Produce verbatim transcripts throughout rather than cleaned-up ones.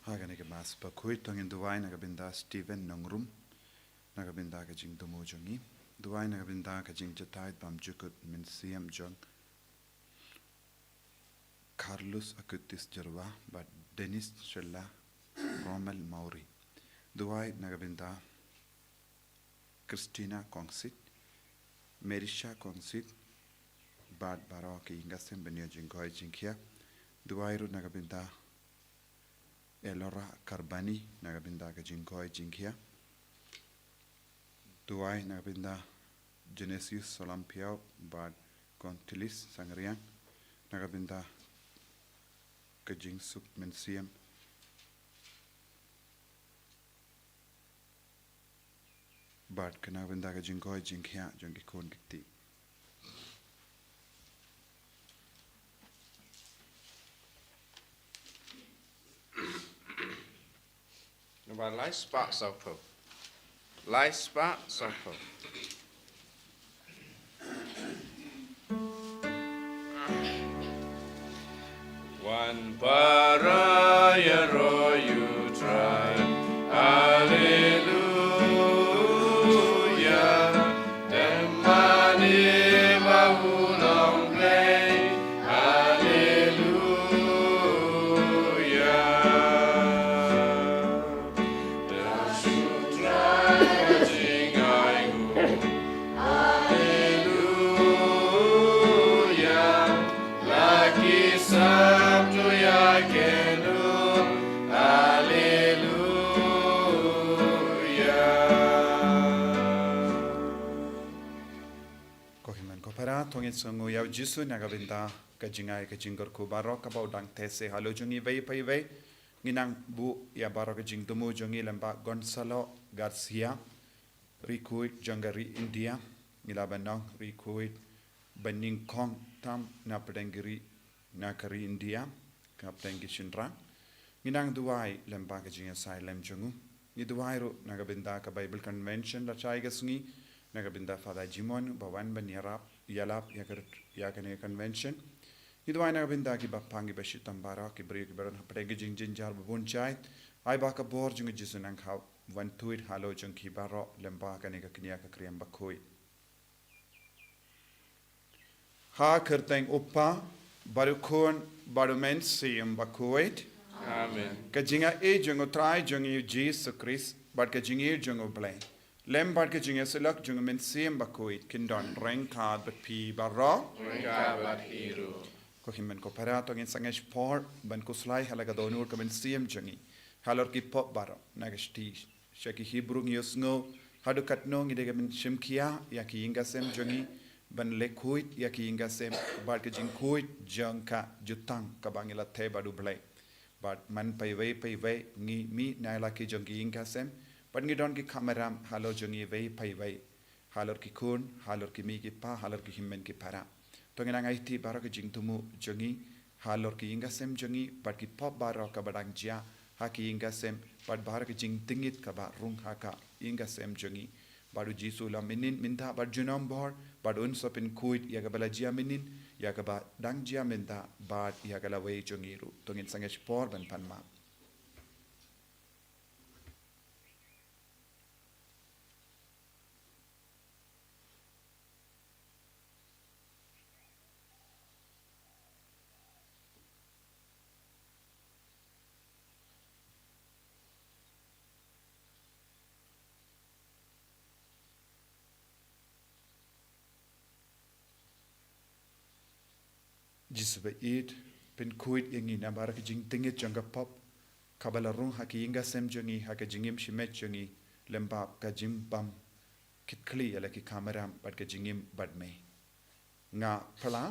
Ha kane ka Mass bakhuid to ngin duwai na ka bynta Stephen Nongrum, na ka bynta ka jingthmu jong ngi. Duwai na ka bynta ka jingjatai bymjukut mynsiem jong Carlos Acutis Jyrwa bad Dennis Shella, Romel Mawrie. Duwai na ka bynta Christina Kongsit, Merisha Kongsit, bad baroh ki ïing ki sem ban ïoh jingkoit jingkhiah. Duwai ruh na ka bynta Elora Karbani, na ka bynta ka jingkoit jingkhiah. Duwai na ka bynta Genesius Solam Piau bad Kontilis Sangriang, na ka bynta ka jingsuk mynsiem bad ka na ka bynta ka jingkoit jingkhiah jong ki khun ki kti. Number lai spah sawphew. Lai spah sawphew. Wan para ïaroh ïa u Trai. Haleluya. Te mane ba u long Blei. Haleluya. Te shu Trai ka jingainguh. Haleluya. La ki sap tu ïa kynduh. Haleluya. Ko hynmen ko para, to ngin sngewnguh ïa u Jisu na ka bynta ka jingai ka jingkyrkhu baroh kaba u dang teh seh halor jong ngi iwei pa iwei. Ngi nang buh ïa baroh ka jingthmu jong ngi lem bad Gonzalo Garcia, ri khuid jong ka ri India. Ngi lah ban ong ri khuid ba nyngkong tam na pdeng ki ri, na ka ri India, ka pdeng ki shynrang. Ngi nang duwai lem bad ka jingïasai lem jong u. Ngi duwai ruh na ka bynta ka Bible Convention la shai ka sngi, na ka bynta Father Jimon ba wan ban ïarap, ïalap ïa ka, ïa kane ka convention. Ngi duwai na ka bynta kiba pang kiba shitom baroh, ki briew kiba don hapdeng ki jingjynjar ba bun jait. Ai ba ka bor jong u Jisu nang khaw wan tuid halor jong ki baroh lem bad kane ka kñia ka kriam bakhuid. Ha ka kyrteng u Kpa, bad u Khun, bad u Mynsiem Bakhuid. Amen. Ka jingaiei jong u Trai jong ngi u Jisu Khrist, bad ka jingïeit jong u Blei, lem bad ka jingïasyllok jong u Mynsiem Bakhuid, kin don ryngkat bad phi baroh. Ryngkat bad phi ruh. Ko hynmen ko para, to ngin sangeh shipor ban khuslai ha la ka dohnud ka mynsiem jong ngi halor ki pop baroh. Na ka shithi sha ki Hebru ngi ïohsngew haduh katno ngi dei ban shim khia ïa ki ïing ki sem jong ngi, ban leh khuid ïa ki ïing ki sem, bad ka jingkhuid jong ka jutang kaba ngi la theh bad u Blei. Bad man pa iwei pa iwei ngi mih na la ki jong ki ïing ki sem, bad ngi don ki kamram halor jong ngi iwei pa iwei, halor ki khun, halor ki mei ki pa, halor ki hynmen ki para. To ngin nang aiti baroh ka jingthmu jong ngi halor ki ïing ki sem jong ngi, bad ki pop baroh kaba dang jia ha ki ïing ki sem, bad baroh ka jingtngit kaba rung ha ka ïing ki sem jong ngi. Bad u Jisu u la mynnin mynta bad junom bor, bad un sa pynkhuid ïa kaba la jia mynnin, ïa kaba dang jia mynta, bad ïa ka lawei jong ngi ruh. To ngin sangeh shipor ban pan map. Jisu ba ïeit, pynkhuid ïa ngi na baroh ka jingtngit jong ka pop kaba la rung ha ki ïing ki sem jong ngi, ha ka jingim shimet jong ngi, lem bad ka jingbym kit khlieh ïa la ki kamram bad ka jingim bad me. Nga pla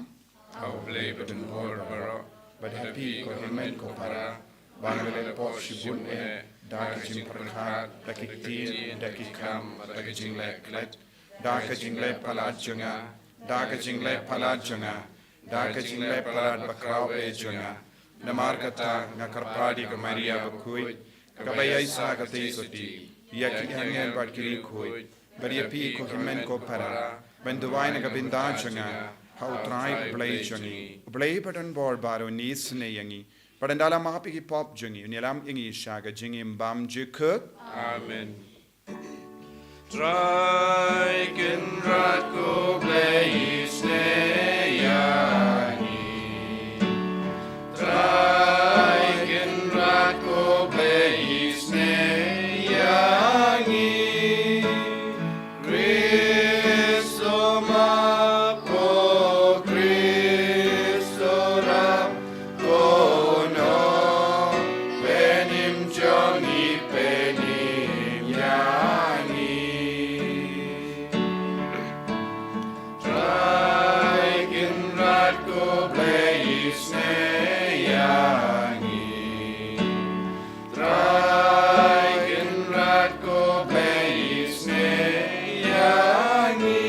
ha u Blei badonbor baroh, bad ha phi ko hynmen ko para, ba nga la leh pop shibun eh, da ka jingpyrkhat, da ki ktien, da ki kam, da ka jingleh klet, da ka jingleh palat jong nga, da ka jingleh palat jong nga, da ka jingleh palat bakhraw eh jong nga. Namar kata nga kyrpad ïa ka Maria bakhuid, kaba ïaishah katei shatei, ïa ki angel bad ki riewkhuid, bad ïa phi ko hynmen ko para, ban duwai na ka bynta jong nga ha u Trai Blei jong ngi. U Blei badonbor baroh un isynei ïa ngi, Pat ynda la map ïa ki pop jong ngi, un ïalam ïa ngi sha ka jingim bymjukut. Amen. Trai Kynrad ko Blei isynei ïa ngi. Trai Kynrad ko Blei isynei ïa ngi. Kristo map, ko Kristo rap, ko nongpynim jong ngi pynim ïa ngi. Trai Kynrad ko Blei isynei ïa ngi. Trai Kynrad ko Blei isynei ïa ngi.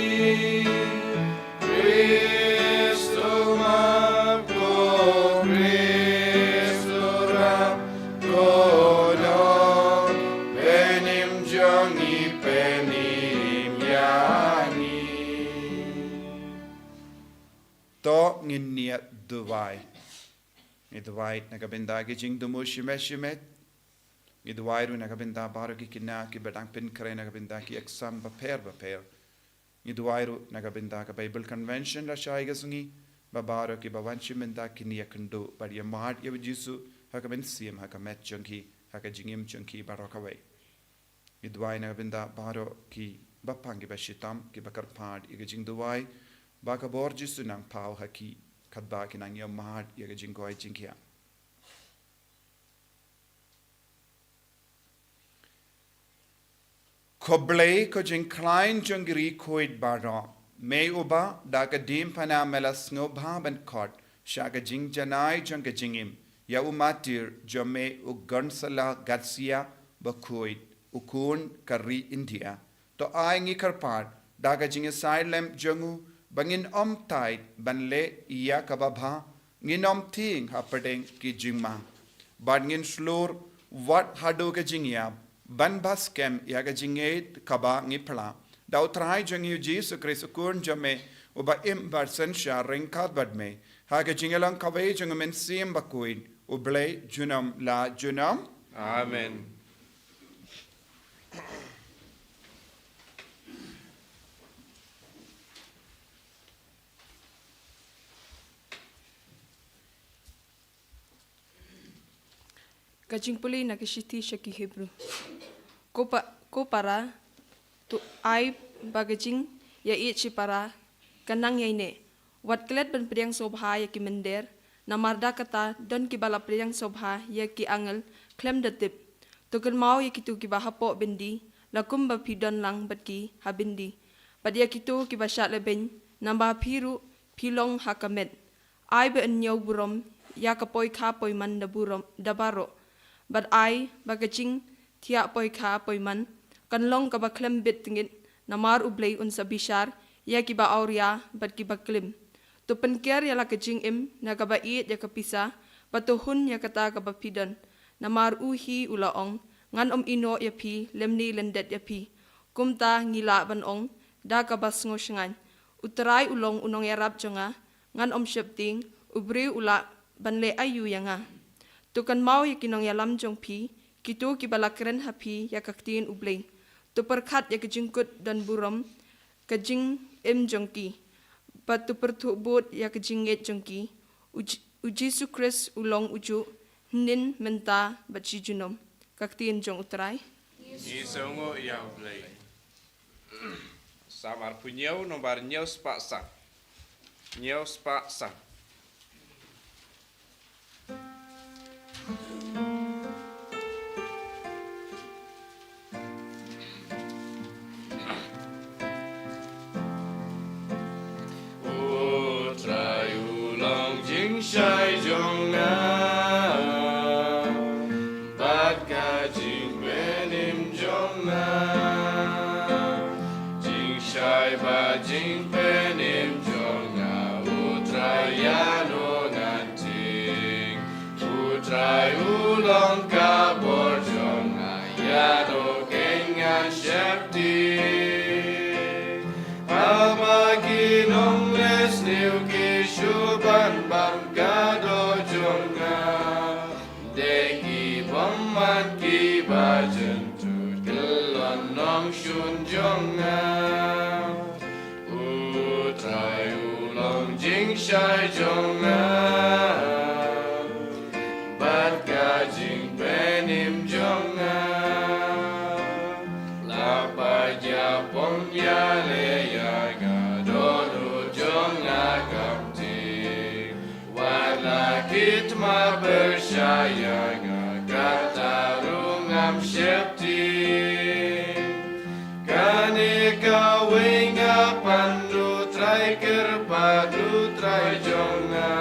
Kristo map, ko Kristo rap, ko nongpynim jong ngi pynim ïa ngi. To ngin ïa duwai. Ngi duwai na ka bynta ki jingthmu shimet shimet. Ngi duwai ruh na ka bynta baroh ki khynnah kiba dang pynkhreh na ka bynta ki exam bapher bapher. Ngi duwai ruh na ka bynta ka Bible Convention lashai ka sngi, ba baroh kiba wan shim bynta kin ïakynduh bad ïamad ïa u Jisu ha ka mynsiem, ha ka met jong ki, ha ka jingim jong ki baroh kawei. Ngi duwai na ka bynta baroh kiba pang, kiba shitom, kiba kyrpad ïa ka jingduwai, ba ka bor Jisu nang paw ha ki, katba ki nang ïamad ïa ka jingkoit jingkhiah. Ko Blei, ko jingkhlaiñ jong ki riewkhuid baroh, me uba da ka diengphna me la sngewbha ban khot sha ka jingjanai jong ka jingim ïa u martir jong me u Gonzalo Garcia Bakhuid, u khun ka ri India. To ai ngi kyrpad da ka jingïasaid lem jong u ba ngin ym tied ban leh ïa kaba bha, ngin ym tieng hapdeng ki jingma, bad ngin shlur wat haduh ka jingïap ban bha skhem ïa ka jingngeit kaba ngi pla. Da u Trai jong ngi u Jisu Khrist u Khun jong me, uba im bad synshar ryngkat bad me ha ka jingïalang kawei jong u Mynsiem Bakhuid, U Blei junom la junom. Amen. Ka jingpule na ka shithi sha ki Hebru. Ko pa, ko para, to ai ba ka jingïaieit shipara kan nang ïaineh. Wat klet ban pdiang sngewbha ïa ki mynder, namar da kata don kiba la pdiang sngewbha ïa ki angel khlem da tip. To kynmaw ïa kito kiba hapoh byndi, la kumba phi don lang bad ki ha byndi. Bad ïa kito kiba shah lehbeiñ, namar phi ruh phi long ha ka met. Ai ba yn ñiew burom ïa ka poikha poiman da burom, da baroh. Bad ai ba ka jingthiah poikha poiman kan long kaba khlem bit tngit, namar U Blei un sa bishar ïa kiba awria bad kiba klim. To pynker ïa la ka jingim na kaba ïeit ïa ka pisa, bad to hun ïa kata kaba phi don. Namar u hi u la ong, ngan ym ïehnoh ïa phi lymne lyndet ïa phi. Kumta ngi lah ban ong da kaba sngewshngaiñ, U Trai u long u nongïarap jong nga, ngan ym sheptieng, u briew u lah ban leh aïu ïa nga. To kynmaw ïa ki nongïalam jong phi, kito kiba la kren ha phi ïa ka ktien U Blei. To pyrkhat ïa ka jingkut don burom ka jingim jong ki, bad to pyrthuh bud ïa ka jingngeit jong ki. U J-, U Jisu Khrist u long ujuh, hynnin, mynta bad shi junom. Ka ktien jong U Trai. Ngi sngewnguh ïa U Blei. Salm arphew hynñiew, nombar hynñiew spah san. Hynñiew spah san. U Trai u long jingshai jong nga, bad ka jingpynim jong nga. Jingshai bad jingpynim jong nga, U Trai ïano ngan tieng. U Trai u long ka bor jong nga, ïano kein ngan sheptieng. Haba ki nongleh sniew ki shu ban bam ka doh jong nga, jong nga. U Trai u long jingshai jong nga bad ka jingpynim jong nga. La pait ïa pong ïa leh ïa nga, don u jong nga kam ktien. Wat la ki thma pyrshah ïa nga, kata ruh ngam sheptieng. Kane kawei nga pan, U Trai kyrpad, U Trai jong nga,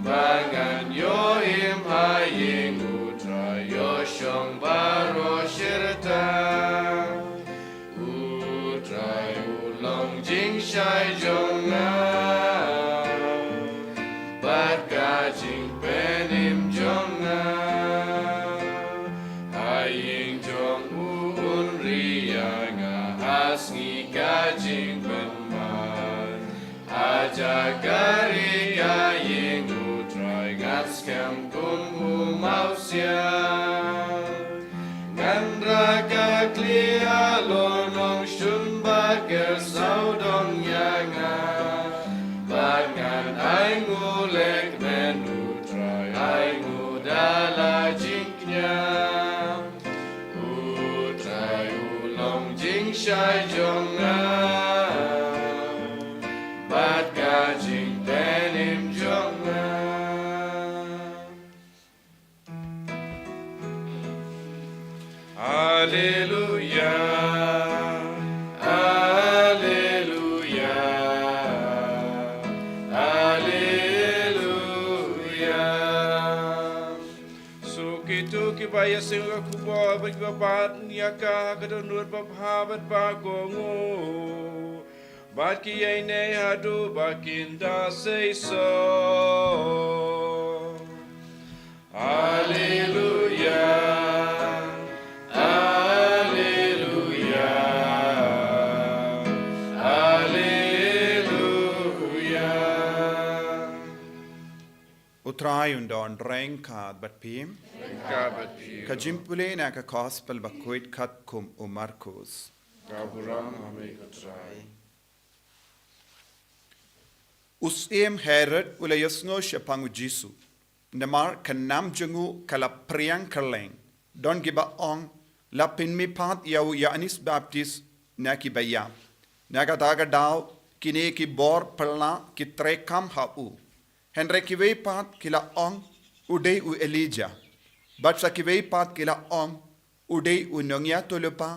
ba ngan ïoh im ha ïing U Trai, ïoh shong baroh shirta. U Trai u long jingshai jong nga bad ka jingpynim jong nga. Ha ïing jong u un ri ïa nga ha sngi ka jingpynman. Ha jaka ri ka ïing U Trai ngan skhem kum u mawsiang. Ngan rah ka khlieh halor nongshun ba kyrsawdong ïa nga. Bad ngan ainguh leh kmen, U Trai ainguh da la jingkñia. U Trai u long jingshai jong nga bad ka jingpynim jong nga. Alleluia, alleluia, alleluia. Suk kito kiba ïaseng ïa ka khubor bad kiba bat ïa ka ha ka dohnud babha bad bakohnguh. Bad ki ïaineh haduh ba kin da seisoh. Alleluia, alleluia, alleluia. U Trai un don ryngkat bad phi. Ryngkat bad phi. Ka jingpule na ka Gospel bakhuid katkum u Markus. Ka burom ha me ko Trai. U Syiem Herod u la ïohsngew shaphang u Jisu. Namar ka nam jong u ka la phriang kylleng. Don kiba ong, la pynmihpat ïa u Ïoannis Baptist na kiba ïap. Na kata ka daw kine ki bor phylla ki treikam ha u. Hynrei kiwei pat ki la ong, u dei u Elijah. Bad sa kiwei pat ki la ong, u dei u nongïathuhlypa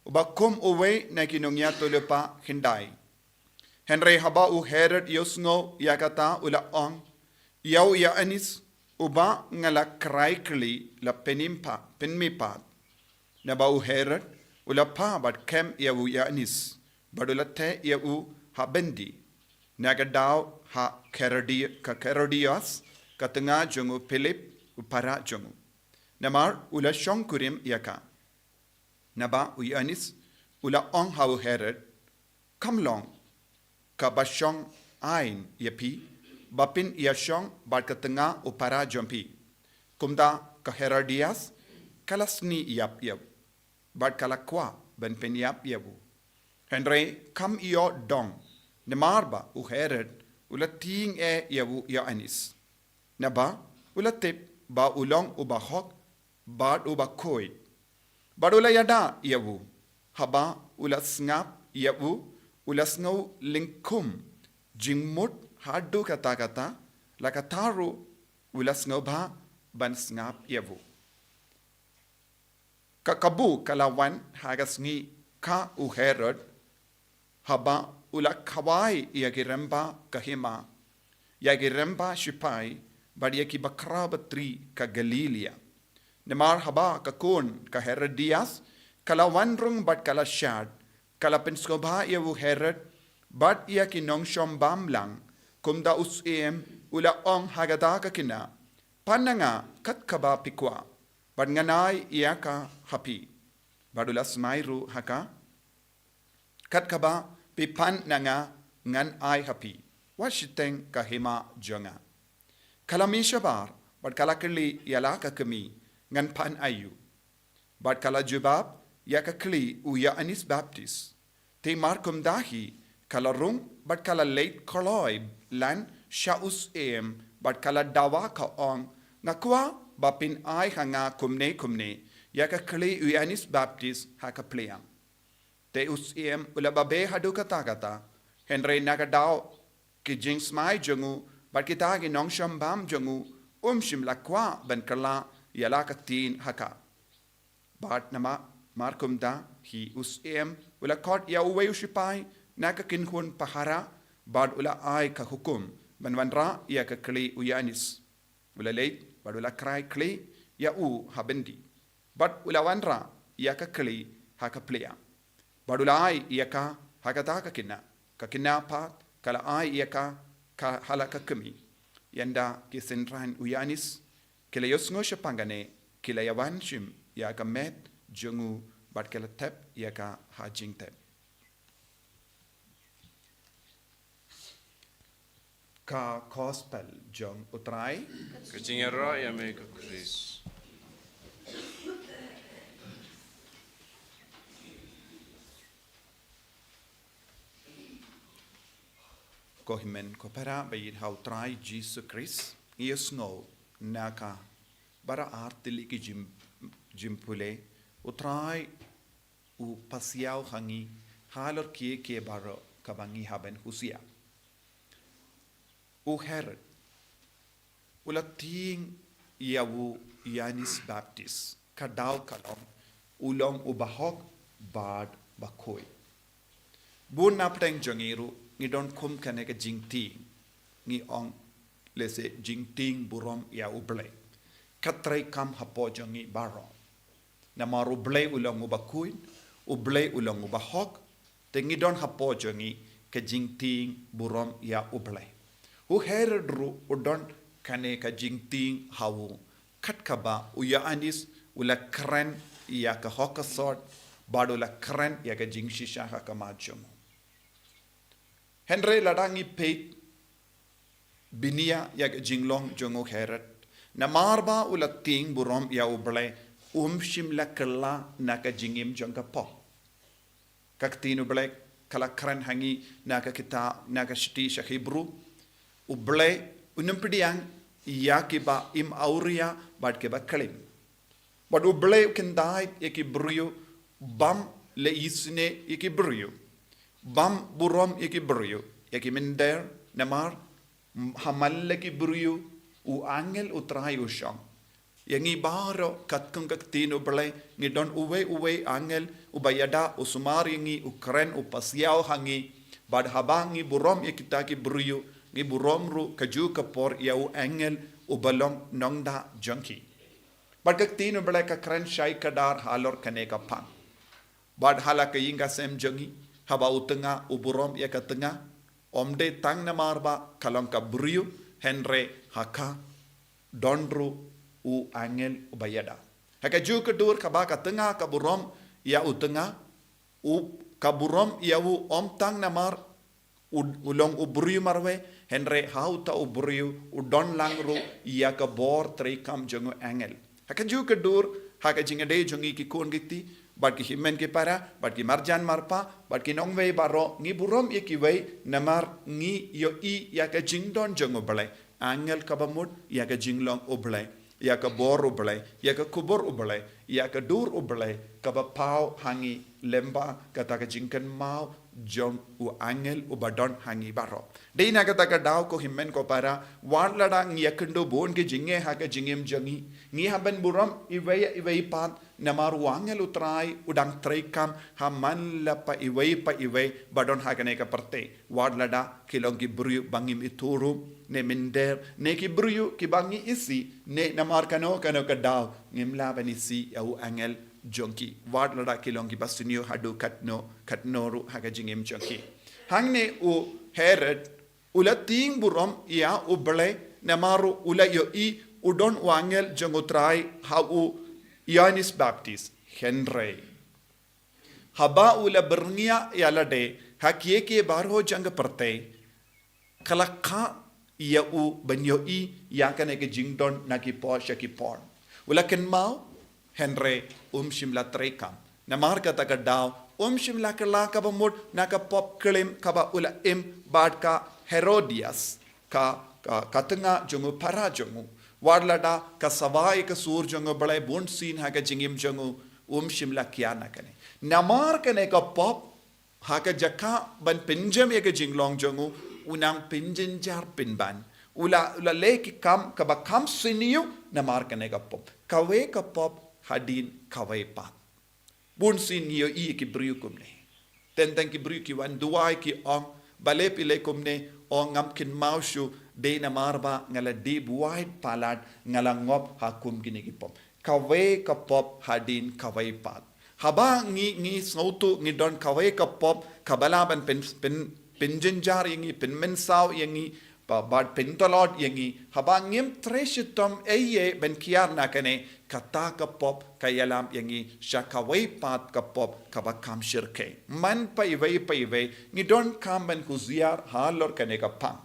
uba kum uwei na ki nongïathuhlypa khyndai. Hynrei haba u Herod u ïohsngew ïa kata u la ong, ïa u Ïoannis uba nga la krai khlieh la pynmihpat, pynmihpat. Naba u Herod u la phah bad kem ïa u Ïoannis bad u la theh ïa u ha byndi. Na ka daw ha Herodi-, ka Herodias, ka tnga jong u Philip u para jong u. Namar u la shongkurim ïa ka. Naba u Ïoannis u la ong ha u Herod, kam long kaba shong aiñ ïa phi ba phin ïashong bad ka tnga u para jong phi. Kumta ka Herodias ka la sni ïap ïa u bad ka la kwah ban pynïap ïa u. Hynrei kam ïoh dong, namar ba u Herod u la tieng eh ïa u Ïoannis. Naba u la tip ba u long uba hok bad uba khuid. Bad u la ïada ïa u. Haba u la sngap ïa u, u la sngew lyngkhum jingmut haduh katta katta, la katta ruh u la sngewbha ban sngap ïa u. Ka kabu ka la wan ha ka sngi ka u Herod, haba u la khawai ïa ki rymba ka hima, ïa ki rymba shipai, bad ïa ki bakhraw batri ka Galilia. Namar haba ka khun ka Herodias ka la wan rung bad ka la shad, ka la pynsngewbha ïa u Herod bad ïa ki nongshong bamlang. Kumta u Syiem u la ong ha kata ka khynnah, pan na nga kat kaba phi kwah, bad ngan ai ïa ka ha phi. Bad u la smai ruh ha ka, kat kaba phi pan na nga ngan ai ha phi. Wat shiteng ka hima jong nga. Ka la mih shabar bad ka la kylli ïa la ka kmie, ngan pan aïu? Bad ka la jubab, ïa ka kli u Ïoannis Baptist. Te markumta hi ka la rung bad ka la leit kloi lan sha u syiem bad ka la dawa ka ong, nga kwah ba phin ai ha nga kumne kumne ïa ka kli u Ïoannis Baptist ha ka pliang. Te u syiem u la babe haduh katta katta, hynrei na ka daw ki jingsmai jong u bad kita ki nongshong bam jong u, um shym la kwah ban kylla ïa la ka ktien ha ka. Bad namar markumta hi u syiem u la khot ïa uwei u shipai na ka kynhun pahara bad u la ai ka hukum ban wanrah ïa ka kli u Ïoannis. U la leit bad u la krai kli ïa u ha byndi. Bad u la wanrah ïa ka kli ha ka pliang. Bad u la ai ïa ka ha kata ka khynnah. Ka khynnah pat ka la ai ïa ka ha la ka kmie. Ynda ki synran u Ïoannis ki la ïohsngew shaphang kane, ki la ïawan shim ïa ka met jong u bad ki la thep ïa ka ha jingthep. Ka Gospel jong u Trai. Ka jingïaroh ïa me ko Khrist. Ko hynmen ko para ba ïeit ha u Trai Jisu Khrist, ngi ïohsngew na ka baroh ar tylli ki jing, jingpule, u Trai u pasiaw ha ngi halor kiei kiei baroh kaba ngi hap ban husiar. U Herod u la tieng ïa u Ïoannis Baptist, ka daw ka long u long u bahok bad bakhuid. Bun na pdeng jong ngi ruh ngi don kum kane ka jingtieng, ngi ong lehse jingtieng burom ïa u Blei. Ka treikam hapoh jong ngi baroh. Namar u Blei u long u bakhuid, u Blei u long u bahok, te ngi don hapoh jong ngi ka jingtieng burom ïa u Blei. U Herod ruh u don kane ka jingtieng ha u, kat kaba u Ïoannis u la kren ïa ka hok ka sot, bad u la kren ïa ka jingshisha ha khmat jong u. Hynrei lada ngi peit bniah ïa ka jinglong jong u Herod, namar ba u la tieng burom ïa u Blei, um shym la kylla na ka jingim jong ka pop. Ka ktien u Blei ka la kren ha ngi na ka kitab, na ka shithi sha Hebru. U Blei un ym pdiang ïa kiba im awria bad kiba klim. Bad u Blei u kyntait ïa ki briew, bym leh isynei ïa ki briew, bym burom ïa ki briew, ïa ki mynder, namar ha man la ki briew u angel u Trai u shong. Ïa ngi baroh katkum ka ktien u Blei ngi don uwei uwei angel uba ïada, u sumar ïa ngi, u kren, u pasiaw ha ngi. Bad haba ngi burom ïa kita ki briew, ngi burom ruh kajuh ka por ïa u angel uba long nongda jong ki. Bad ka ktien u Blei ka kren shai kdar halor kane ka phang. Bad ha la ka ïing ka sem jong ngi, haba u tnga u burom ïa ka tnga, ym dei tang namar ba ka long ka briew, hynrei ha ka don ruh u angel uba ïada. Ha kajuh ka dur kaba ka tnga ka burom ïa u tnga, u ka burom ïa u ym tang namar u, u long u briew marwei, hynrei ha uta u briew u don lang ruh ïa ka bor treikam jong u angel. Ha kajuh ka dur, ha ka jingïadei jong ngi ki khun ki kti, bad ki hynmen ki para, bad ki marjan marpa, bad ki nongwei baroh, ngi burom ïa kiwei, namar ngi ïohi ïa ka jingdon jong u Blei. Angel kaba mut ïa ka jinglong u Blei, ïa ka bor u Blei, ïa ka khubor u Blei, ïa ka dur u Blei, kaba paw ha ngi lyngba kata ka jingkynmaw jong u angel uba don ha ngi baroh. Dei na kata ka daw ko hynmen ko para, wat lada ngi ïakynduh bun ki jingeh ha ka jingim jong ngi, ngi hap ban burom iwei iwei pat, namar u angel u Trai u dang treikam ha man la pa iwei pa iwei ba don ha kane ka pyrthei. Wat lada ki long ki briew ba ngim ithuh ruh, ne mynder, ne ki briew kiba ngi isih, ne namar kano kano ka daw ngim lah ban isih ïa u angel jong ki. Wat lada ki long kiba sniew haduh katno katno ruh ha ka jingim jong ki. Hangne u Herod u la tieng burom ïa u Blei, namar ruh u la ïohi u don u angel jong u Trai ha u Ïoannis Baptist. Hynrei haba u la byrngia ïa lade ha kiei kiei baroh jong ka pyrthei, ka la kah ïa u ban ïohi ïa kane ka jingdon na ki por sha ki por. U la kynmaw, hynrei um shym la treikam. Namar kata ka daw, um shym la kylla kaba mut na ka pop klim kaba u la im bad ka Herodias, ka, ka, ka tnga jong u para jong u. Wat lada ka sawa ïa ka sur jong u Blei bun sien ha ka jingim jong u, um shym la kiar na kane. Namar kane ka pop, ha ka jaka ban pynjem ïa ka jinglong jong u, u nang pynjynjar pynban. U la, u la leh ki kam kaba kham sniew namar kane ka pop. Kawei ka pop hadien kawei pat. Bun sien ngi ïohi ïa ki briew kumne. Teng teng ki briew ki wan duwai ki ong, balei phi leh kumne, ong ngam kynmaw shuh, dei namar ba nga la dih buaid palat, nga la ngop ha kum kine ki pop. Kawei ka pop hadien kawei pat. Haba ngi, ngi sngewthuh ngi don kawei ka pop kaba lah ban pyn, pyn, pynjynjar ïa ngi, pynmynsaw ïa ngi, ba, bad pyntlot ïa ngi. Haba ngim trei shitom ei ei ban kiar na kane, kata ka pop ka ïalam ïa ngi sha kawei pat ka pop kaba kham shyrkhei. Man paiwei paiwei ngi donkam ban khusiar halor kane ka phang.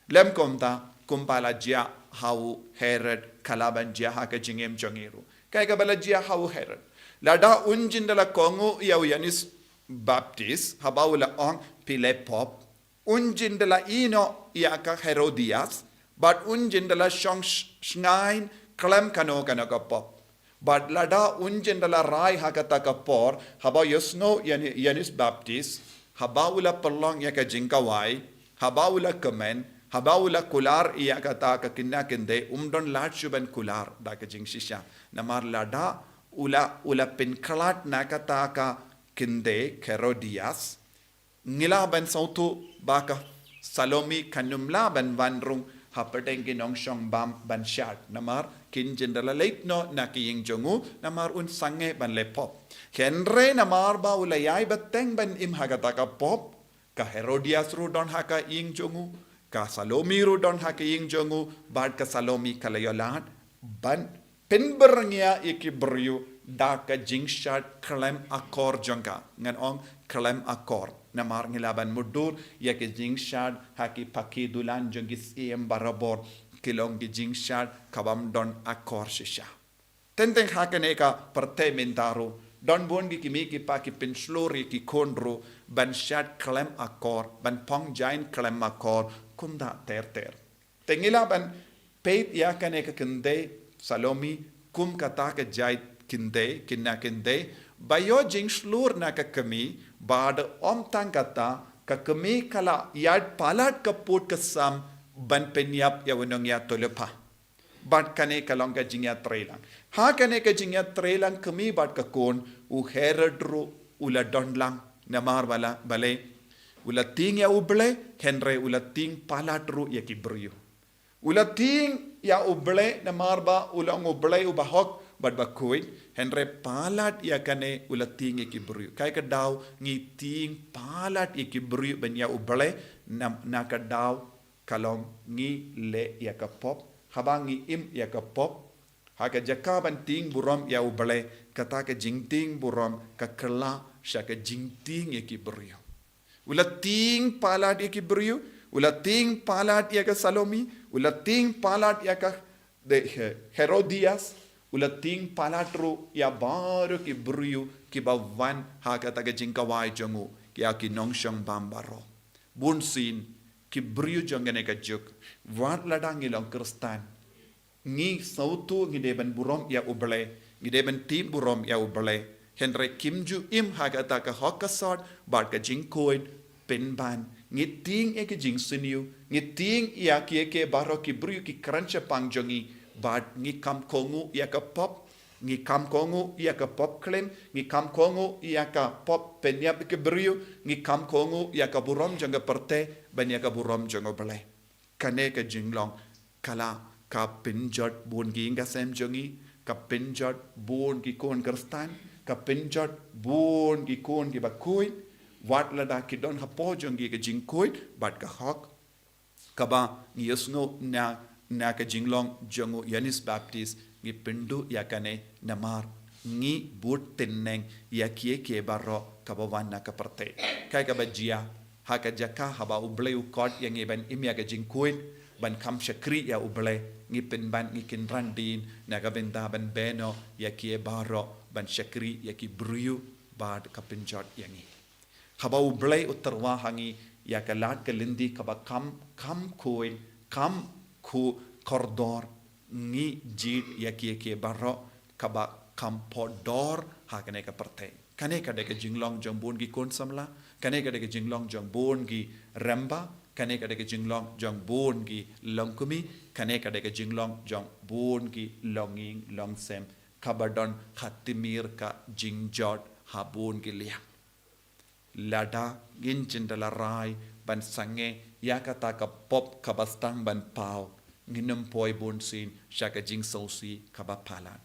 Lem kumta, kumba la jia ha u Herod, ka lah ban jia ha ka jingim jong ngi ruh. Kaei kaba la jia ha u Herod? Lada un jin da la kohnguh ïa u Ïoannis Baptist, haba u la ong phi leh pop. Un jin da la ïehnoh ïa ka Herodias, bad un jin da la shong sh-, shngaiñ khlem kano kano ka pop. Bad lada un jin da la rai ha kata ka por, haba u ïohsngew ïa Ïoannis Baptist, haba u la pynlong ïa ka jingkhawai, haba u la kmen, haba u la kular ïa kata ka kynja kyndai, um don lad shuh ban kular da ka jingshisha. Namar lada u la, u la pynkhlad na kata ka kyndai Herodias, ngi lah ban sngewthuh ba ka Salome kan ym lah ban wan rung hapdeng ki nongshong bam ban shad. Namar kin jin da la leit noh na ka ïing jong u, namar un sangeh ban leh pop. Hynrei namar ba u la ïai bteng ban im ha kata ka pop, ka Herodias ruh don ha ka ïing jong u, ka Salome ruh don ha ka ïing jong u, bad ka Salome ka la ïoh lad ban pynbyrngia ïa ki briew da ka jingshad khlem akor jong ka. Ngan ong khlem akor. Namar ngi lah ban mutdur ïa ki jingshad ha ki paki dulan jong ki syiem barabor, ki long ki jingshad kabym don akor shisha. Teng teng ha kane ka pyrthei mynta ruh, don bun ki kmie ki kpa ki pynshlur ïa ki khun ruh ban shad khlem akor, ban phong jaiñ khlem akor, kumta ter ter. Te ngi lah ban peit ïa kane ka kyndai Salome kum kata ka jait kyndai, kynja kyndai, ba ïoh jingshlur na ka kmie, bad ym tang kata, ka kmie ka la ïaid palat ka pud ka sam ban pynïap ïa u nongïathuhlypa. Bad kane ka long ka jingïatreilang. Ha kane ka jingïatreilang kmie bad ka khun, u Herod ruh u la don lang, namar ba la, balei, u la tieng ïa U Blei, hynrei u la tieng palat ruh ïa ki briew. U la tieng ïa U Blei namar ba u long U Blei uba hok bad ba khuid, hynrei palat ïa kane u la tieng ïa ki briew. Kaei ka daw ngi tieng palat ïa ki briew ban ïa U Blei, na, na ka daw ka long ngi leh ïa ka pop, haba ngi im ïa ka pop, ha ka jaka ban tieng burom ïa U Blei, kata ka jingtieng burom ka kylla sha ka jingtieng ïa ki briew. U la tieng palat ïa ki briew, u la tieng palat ïa ka Salome, u la tieng palat ïa ka de He-, Herodias, u la tieng palat ruh ïa baroh ki briew kiba wan ha kata ka jingkhawai jong u, ïa ki nongshong bam baroh. Bun sien ki briew jong kane ka juk, wat lada ngi long Khristan, ngi sngewthuh ngi dei ban burom ïa U Blei, ngi dei ban tieng burom ïa U Blei. Hynrei kim ju im ha kata ka hok ka sot bad ka jingkhuid pynban. Ngi tieng ïa ka jingsniew, ngi tieng ïa kiei kiei baroh ki briew ki kren shaphang jong ngi, bad ngi kham kohnguh ïa ka pop, ngi kham kohnguh ïa ka pop klim, ngi kham kohnguh ïa ka pop pynïap ïa ki briew, ngi kham kohnguh ïa ka burom jong ka pyrthei ban ïa ka burom jong U Blei. Kane ka jinglong ka la ka pynjot bun ki ïing ka sem jong ngi, ka pynjot bun ki khun Khristan, ka pynjot bun ki khun kiba khuid, wat lada ki don hapoh jong ngi ka jingkhuid bad ka hok. Kaba ngi ïohsngew na, na ka jinglong jong u Ïoannis Baptist, ngi pynduh ïa kane namar ngi bud tynneng ïa kiei kiei baroh kaba wan na ka pyrthei. Kaei kaba jia, ha ka jaka haba U Blei u khot ïa ngi ban im ïa ka jingkhuid, ban kham shakri ïa U Blei, ngi pynban ngi kynran dien na ka bynta ban beh noh ïa kiei baroh, ban shakri ïa ki briew bad ka pynjot ïa ngi. Haba U Blei u tyrwa ha ngi ïa ka lad ka lynti kaba kham, kham khuid, kham khuid kordor, ngi jied ïa kiei kiei baroh kaba kham pdor ha kane ka pyrthei. Kane ka dei ka jinglong jong bun ki khun samla, kane ka dei ka jinglong jong bun ki rangbah, kane ka dei ka jinglong jong bun ki longkmie, kane ka dei ka jinglong jong bun ki longïing longsem kaba don ha timir ka jingjot ha bun ki liang. Lada ngin jin da la rai ban sangeh ïa kata ka pop kaba sdang ban paw, ngin ym poi bunsien sha ka jingsngewsih kaba palat.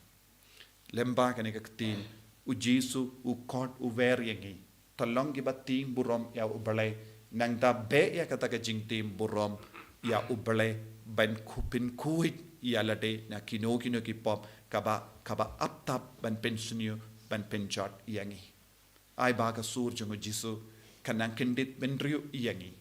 Lyngba kane ka ktien, U Jisu u khot u wer ïa ngi, to long kiba tieng burom ïa U Blei, nangta beh ïa kata ka jingtieng burom ïa U Blei ban khu-, pynkhuid ïa lade na kino kino ki pop kaba, kaba ap tap ban pynsniew, ban pynjot ïa ngi. Ai ba ka sur jong U Jisu kan nang kyndit bynriew ïa ngi,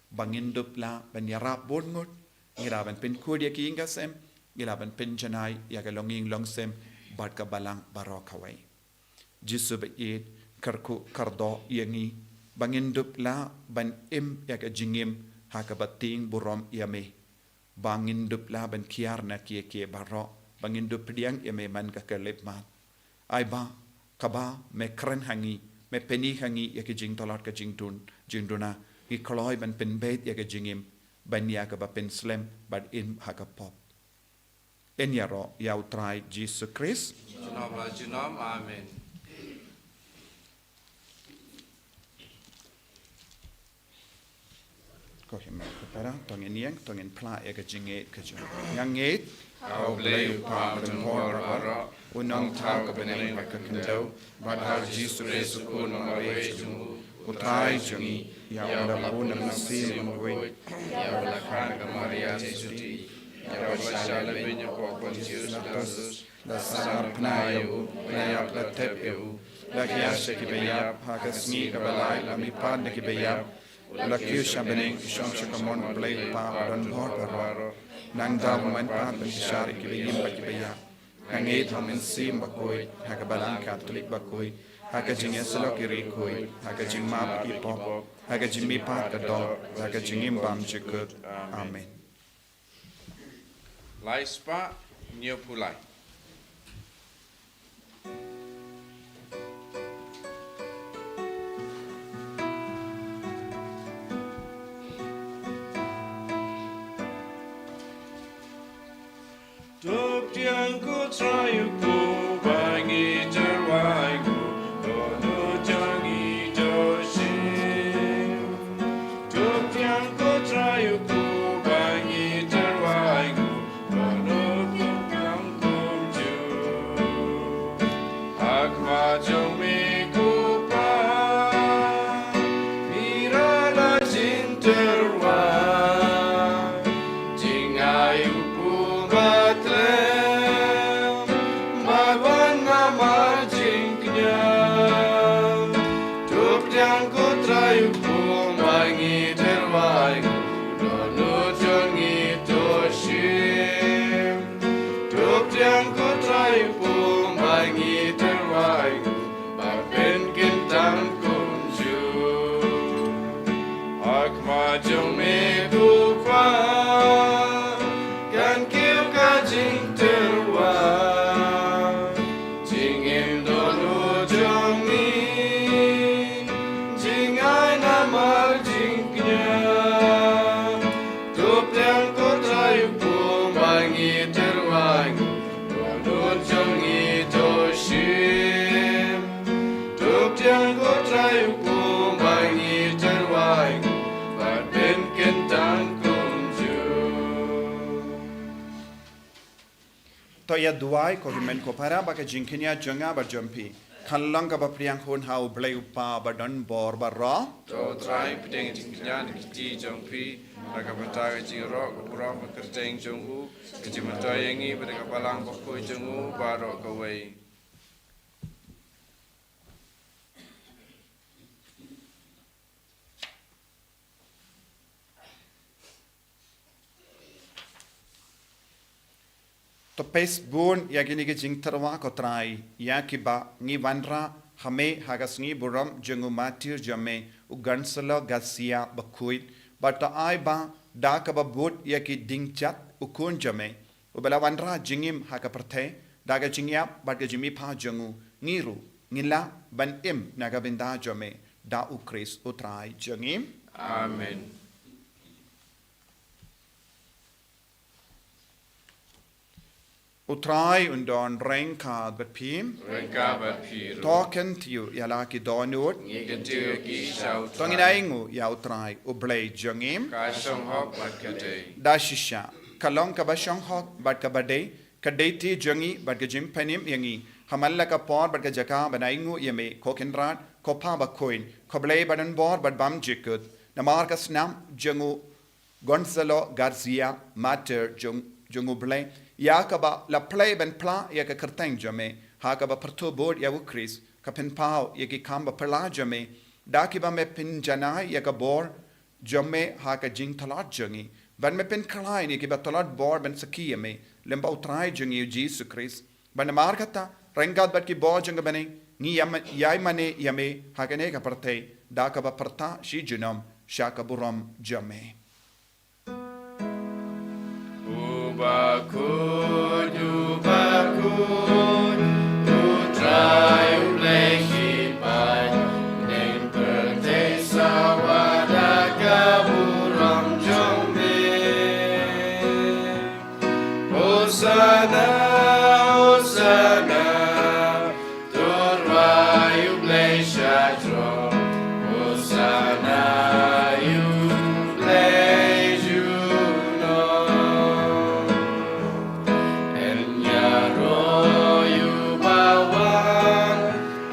ba ngin dup lah ban ïarap bun ngut, ngi lah ban pynkhuid ïa ki ïing ka sem, ngi lah ban pynjanai ïa ka longïing longsem bad ka balang baroh kawei. Jisu ba ïeit, kyrkhu kyrdoh ïa ngi, ba ngin dup lah ban im ïa ka jingim ha kaba tieng burom ïa me, ba ngin dup lah ban kiar na kiei kiei baroh, ba ngin dup pdiang ïa me man ka khyllipmat. Ai ba, kaba me kren ha ngi, me pyni ha ngi ïa ki jingtlot ka jingduna, jingduna, ngi kloi ban pynbeit ïa ka jingim, ban ïa kaba pynslem bad im ha ka pop. Yn ïaroh ïa U Trai Jisu Khrist. Junom la junom, amen. Ko hynmen ko para, to ngin ïeng, to ngin phla ïa ka jingngeit ka jong. Nga ngeit ha U Blei U Kpa badonbor baroh, U Nongthaw ka bneng bad ka khyndew, bad ha U Jisu Khrist U Khun ba marwei jong U, U Trai jong ngi, ïa uba la bun na ka mynsiem bakhuid, ïa uba la kha na ka Maria Theisotti, ïa uba la shah lehbeiñ hapoh Pontius Pilatus, la sahnarphna ïa u, la ïap, la thep ïa u, la hiar sha kiba ïap, ha ka sngi kaba lai la mihpat na kiba ïap, la kiew sha bneng, shong sha ka mon U Blei U Kpa badonbor baroh. Nangta un wan pat ban bishar ïa kiba im bad kiba ïap. Nga ngeit ha U Mynsiem Bakhuid, ha ka Balang Katholik bakhuid, ha ka jingïasyllok ïa ki riewkhuid, ha ka jingmap ïa ki pop, ha ka jingmihpat ka doh, ha ka jingim bymjukut. Amen. Lai spah hynñiewphew lai. To pdiang ko Trai U Kpu ba ngi tyrwa, dohnud jong ngi to shim. To pdiang ko Trai U Kpu ba ngi tyrwa, dohnud kumjuh. Ha khmat jong me ko Kpa, ngi rai la jingtyrwa. Jingai u Kpu ba khlem, ba wan namar jingkñia. To pdiang ko Trai U Kpu ba ngi tyrwa, dohnud jong ngi to shim. To pdiang ko Trai U Kpu ba ngi tyrwa, bad pynkyntang kumjuh. Ha khmat jong me ko Kpa, kan kiew ka jingtyrwa. Jingim dohnud jong ngi, jingai namar jingkñia. To pdiang ko Trai U Kpu ba ngi tyrwa, dohnud jong ngi to shim. To pdiang ko Trai U Kpu ba ngi tyrwa, bad pynkyntang kumjuh. To ïa duwai ko hynmen ko para ba ka jingkñia jong nga bad jong phi kan long kaba pdiang hun ha U Blei U Kpa badonbor baroh. To Trai pdiang jingkñia na ki kti jong phi, na ka bynta ka jingïaroh ka burom ka kyrteng jong u, ka jingmyntoi ïa ngi bad ka Balang Bakhuid jong u baroh kawei. To peit bun ïa kine ki jingtyrwa ko Trai, ïa kiba ngi wanrah ha me ha ka sngi burom jong u martir jong me, u Gonzalo Garcia Bakhuid, bad to ai ba da kaba bud ïa ki dieng jait u khun jong me, uba la wanrah jingim ha ka pyrthei da ka jingïap bad ka jingmihpat jong u, ngi ruh ngin lah ban im na ka bynta jong me, da U Khrist U Trai jong ngi. Amen. U Trai un don ryngkat bad phi. Ryngkat bad phi ruh. To kyntiew ïa la ki dohnud. Ngi kyntiew ïa ki sha U Trai. To ngin ainguh ïa U Trai U Blei jong ngi. Ka shong hok bad ka dei. Da shisha, ka long kaba shong hok bad kaba dei, ka dei ti jong ngi bad ka jingpynim ïa ngi ha man la ka por bad ka jaka ban ainguh ïa me, ko Kynrad, ko Pa bakhuid, ko Blei badonbor bad bymjukut. Namar ka snam jong u Gonzalo Garcia, martir jong, jong U Blei, ïa kaba la plie ban pla ïa ka kyrteng jong me, ha kaba pyrthuh bud ïa U Khrist, ka pynpaw ïa ki kam baphylla jong me, da kiba me pynjanai ïa ka bor jong me ha ka jingtlot jong ngi, bad me pynkhlaiñ ïa kiba tlot bor ban sakhi ïa me, lem bad U Trai jong ngi U Jisu Khrist. Bad namar kata, ryngkat bad ki bor jong ka bneng, ngi ïa ma-, ïai mane ïa me ha kane ka pyrthei, da kaba pyrta shi junom sha ka burom jong me. U bakhuid, u bakhuid, U Trai U Blei shipai, bneng pyrthei sawa da ka burom jong me. Hosana, Hosana, to rwai U Blei sha jrong. Hosana ïa U Blei junom. Yn ïaroh ïa uba wan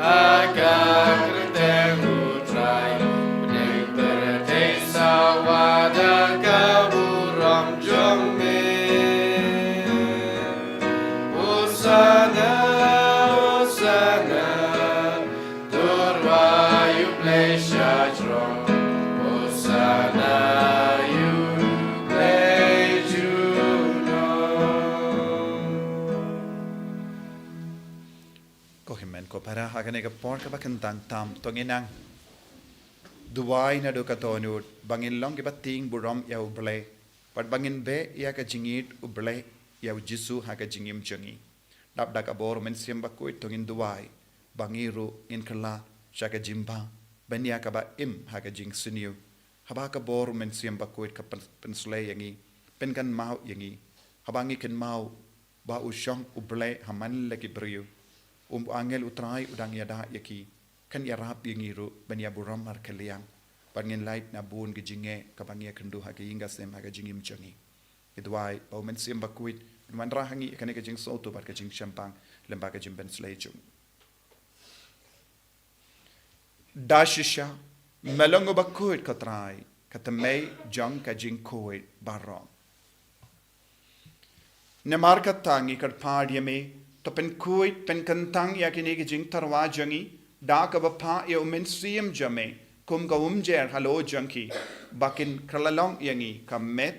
ha ka kyrteng U Trai, bneng pyrthei sawa da ka burom jong me. Hosana, Hosana, to rwai U Blei sha jrong. Hosana ïa U Blei junom. Ko hynmen ko para, ha kane ka por kaba kyntang tam, to ngin nang duwai naduh ka dohnud ba ngin long kiba tieng burom ïa U Blei, bad ba ngin beh ïa ka jingïeit U Blei ïa U Jisu ha ka jingim jong ngi. Dap da ka bor U Mynsiem Bakhuid to ngin duwai ba ngi ruh ngin kylla sha ka jingbha ban ïa kaba im ha ka jingsniew. Haba ka bor U Mynsiem Bakhuid ka pyn-, pynslei ïa ngi, pynkynmaw ïa ngi, haba ngi kynmaw ba u shong U Blei ha man la ki briew, u angel U Trai u dang ïada ïa ki, kan ïarap ïa ngi ruh ban ïa burom markylliang, bad ngin lait na bun ki jingeh kaba ngi ïakynduh ha ka ïing ka sem ha ka jingim jong ngi. Ngi duwai ba U Mynsiem Bakhuid un wanrah ha ngi kane ka jingsngewthuh bad ka jingshemphang lem bad ka jingpynslei jong u. Da shisha, me long uba khuid ko Trai, ka thymmei jong ka jingkhuid baroh. Namar kata ngi kyrpad ïa me, to pynkhuid pynkyntang ïa kine ki jingtyrwa jong ngi da kaba phah ïa U Mynsiem jong me kum ka umjer halor jong ki, ba kin kylla long ïa ngi ka met